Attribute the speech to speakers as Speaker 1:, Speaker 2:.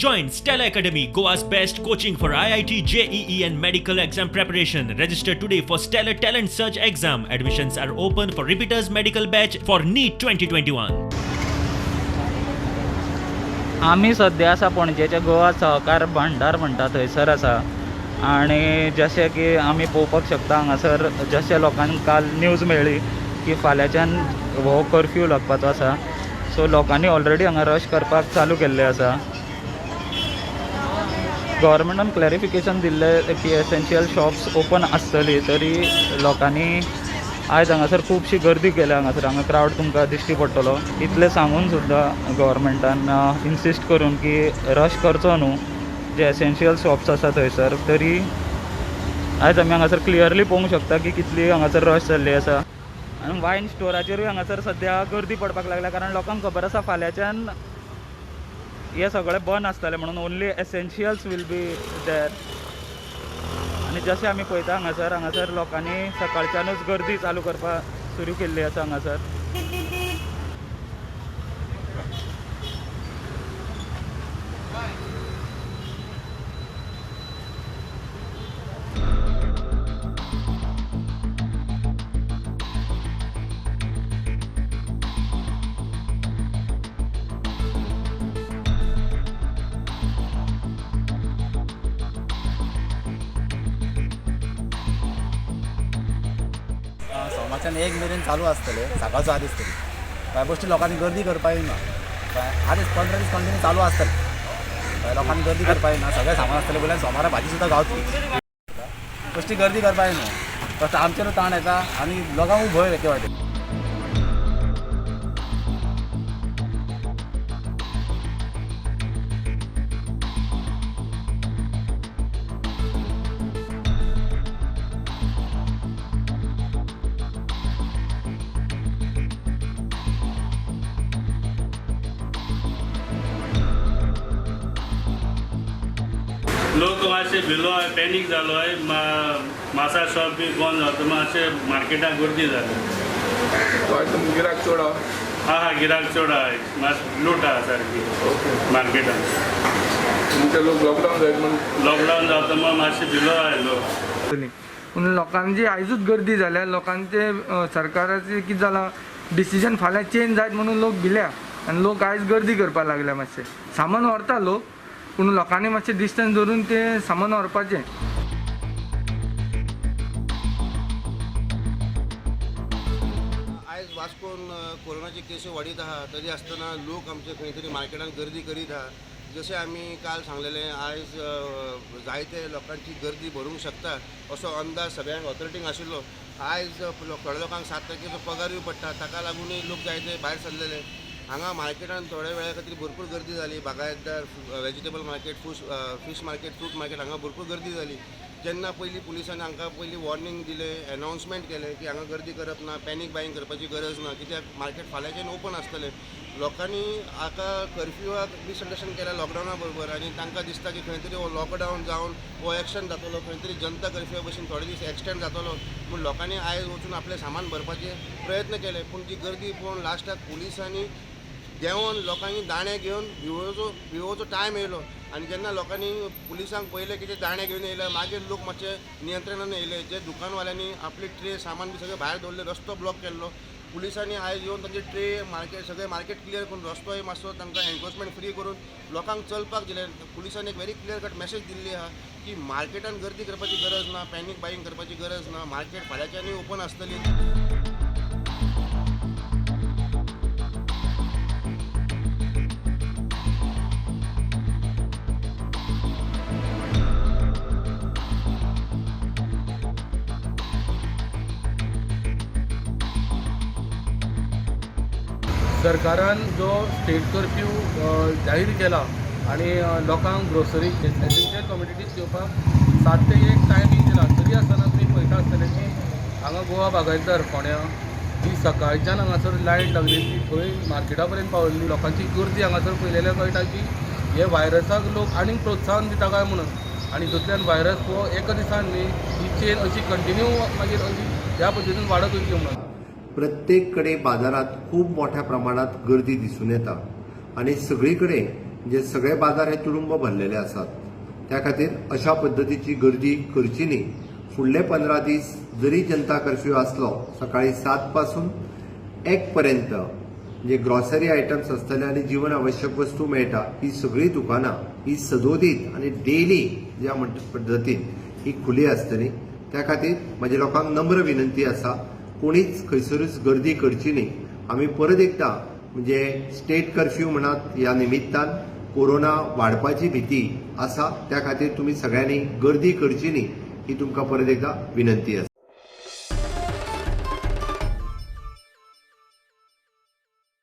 Speaker 1: Join Stellar Academy, Goa's best coaching for IIT, JEE and medical exam preparation. Register today for Stellar Talent Search exam. Admissions are open for repeaters medical batch for NEET 2021.
Speaker 2: आमी सद्या आसा पणजेच्या गोवा सहकार भांडार म्हणटा थंयसर आसा आनी जशें की आमी पळोवपाक शकता हांगासर जशें लोकांक काल न्यूज मेळ्ळी की फाल्यांच्यान हो कर्फ्यू लागपाचो आसा, सो लोकांनी ऑलरेडी हांगा रश करपाक चालू केल्लें आसा. गव्हर्मेंटान क्लॅरिफिकेशन दिल्लें की एसेन्शियल शॉप्स ओपन आसतली, तरी लोकांनी आयज हांगासर खुबशी गर्दी केल्या. हांगासर हांगा क्रावड तुमकां दिश्टी पडटलो. इतलें सांगून सुद्दां गव्हर्मेंटान इन्सिस्ट करून की रश करचो न्हू जे एसेन्शियल शॉप्स आसा थंयसर, तरी आयज आमी हांगासर क्लियरली पळोवंक शकता की कितली हांगासर रश जाल्ली आसा. आनी वायन स्टोराचेरूय हांगासर सद्या गर्दी पडपाक लागल्या, कारण लोकांक खबर आसा फाल्यांच्यान हे सगळें बंद आसतलें म्हणून, only essentials will be there. आनी जशें आमी पळयता हांगासर हांगासर लोकांनी सकाळच्यानूच गर्दी चालू करपाक सुरू केल्ली आसा हांगासर.
Speaker 3: सोमारच्यान 1 मेरेन चालू आसतले, सकाळचो आदेश तरी. कांय गोश्टी लोकांनी गर्दी करपाक ना. आदेश 15 दीस कंटिन्यू चालू आसतले, लोकांनी गर्दी करपाक ना. सगळें सामान आसतलें वयल्यान सोमारा भाजी सुद्दां गावतली. गोश्टी गर्दी करपाक न्हू, फक्त आमचेरूय ताण येता आनी लोकांकूय भंय एके वाटेन.
Speaker 4: लोक मातशे भिलो आहे, पॅनीक जालो आहे. मासा शॉप बी बंद जाता, मातशे मार्केटाक गर्दी जाली.
Speaker 5: गिराक चड आहा?
Speaker 4: हा हा, गिराक चड आहा, मात लूट आहा सारकी मार्केटान.
Speaker 5: तुमचे लोक लॉकडावन जायत म्हूण?
Speaker 4: लॉकडावन जाता म्हण मातशे भिलो आहे लोक.
Speaker 6: पूण लोकांची आयजूच गर्दी जाल्या. लोकांचे सरकाराचे कितें जालां, डिसिजन फाल्यां चेंज जायत म्हणून लोक भिल्या आनी लोक आयज गर्दी करपाक लागल्या. मातशें सामान व्हरता लोक, पूण लोकांनी मातशें डिस्टन्स धरून तें सामान व्हरपाचें.
Speaker 7: आयज वास्कोन कोरोनाचे केसी वाडीत आहा, तरी आसतना लोक आमचे खंय तरी मार्केटान गर्दी करीत आहा. जशें आमी काल सांगलेलें, आयज जायते लोकांची गर्दी भरूंक शकता असो अंदाज सगळ्यांक ऑथॉरिटींक आशिल्लो. आयज थोड्या लोकांक 7 तारखेचो पगारूय पडटा, ताका लागूनय लोक जायते भायर सरलेले. हांगा मार्केटान थोड्या वेळा खातीर भरपूर गर्दी जाली. बागायतदार, vegetable market, fish market, fruit market हांगा भरपूर गर्दी जाली. जेन्ना पयलीं पुलिसांनी हांकां पयलीं वॉर्निंग दिलें, एनावन्समेंट केलें की हांगा गर्दी करप ना, पॅनीक बायींग करपाची गरज ना, कित्याक मार्केट फाल्यांच्यान ओपन आसतलें. लोकांनी हाका कर्फ्युआक मिसअंडरस्टँड केल्या लॉकडावना बरोबर, आनी तांकां दिसता की खंय तरी हो लॉकडावन जावन हो एक्शन जातलो, खंय तरी जनता कर्फ्युआ भशेन थोडे दीस एक्सटेंड जातलो म्हूण लोकांनी आयज वचून आपलें सामान भरपाचे प्रयत्न केले. पूण ती गर्दी पळोवन लास्टाक पुलिसांनी देंवोन लोकांनी दाणे घेवन भिवोचो टायम येयलो. आनी जेन्ना लोकांनी पुलिसांक पळयलें की ते दाणे घेवन येयले, मागीर लोक मातशे नियंत्रणान येयले. जे दुकानवाल्यांनी आपली ट्रे सामान बी सगळें भायर दवरलें, रस्तो ब्लॉक केल्लो. पुलिसांनी आयज येवन तांचे ट्रे मार्केट सगळें मार्केट क्लियर करून रस्तोय मातसो तांकां एनक्रोचमेंट फ्री करून लोकांक चलपाक दिलें. पुलिसांनी एक व्हेरी क्लियर कट मॅसेज दिल्ली आहा की मार्केटान गर्दी करपाची गरज ना, पॅनीक बायींग करपाची गरज ना, मार्केट फाल्यांच्यानूय ओपन आसतली.
Speaker 5: सरकारान जो स्टेट कर्फ्यू जाहीर केला आनी लोकांक ग्रोसरी एसेन्शियल कमोडिटीज घेवपाक 7 ते 1 टायमींग दिला, तरी आसतना तुमी पळयता आसतले की हांगा गोवा बागायतदार फोंड्यां जी सकाळच्यान हांगासर लायन लागली ती थंय मार्केटा पर्यंत पावल्ली. लोकांची गर्दी हांगासर पळयलेल्यार कळटा की हे व्हायरसाक लोक आनीक प्रोत्साहन दिता काय म्हणून, आनी हितूंतल्यान व्हायरस हो एका दिसान न्ही, ही चेन अशी कंटिन्यू मागीर अशी ह्या पद्दतीन वाडत वयतली म्हणून.
Speaker 8: प्रत्येक कडे बाजारात खूब मोठ्या प्रमाणात गर्दी दिसून येता आनी सगळी कडेन म्हणजे सगळे बाजार हे तुडुंब भरलेले आसात. त्या खातीर अशा पद्दतीची गर्दी करची न्ही. फुडले 15 दीस जरी जनता कर्फ्यू आसलो, सकाळी 7 पासून 1 पर्यंत म्हणजे ग्रॉसरी आयटम्स आसतले आनी जीवन आवश्यक वस्तू मेळटा ही सगळीं दुकानां ही सदोदीत आनी डेली ज्या म्हणटा पद्दतीन ही खुली आसतली. त्या खातीर म्हजे लोकांक नम्र विनंती आसा, कोणीच खंयसरूच गर्दी करची न्ही. आमी परत एकदां म्हणजे स्टेट कर्फ्यू म्हणात ह्या निमित्तान कोरोना वाडपाची भिती आसा, त्या खातीर तुमी सगळ्यांनी गर्दी करची न्ही ही तुमकां परत एकदां विनंती आसा.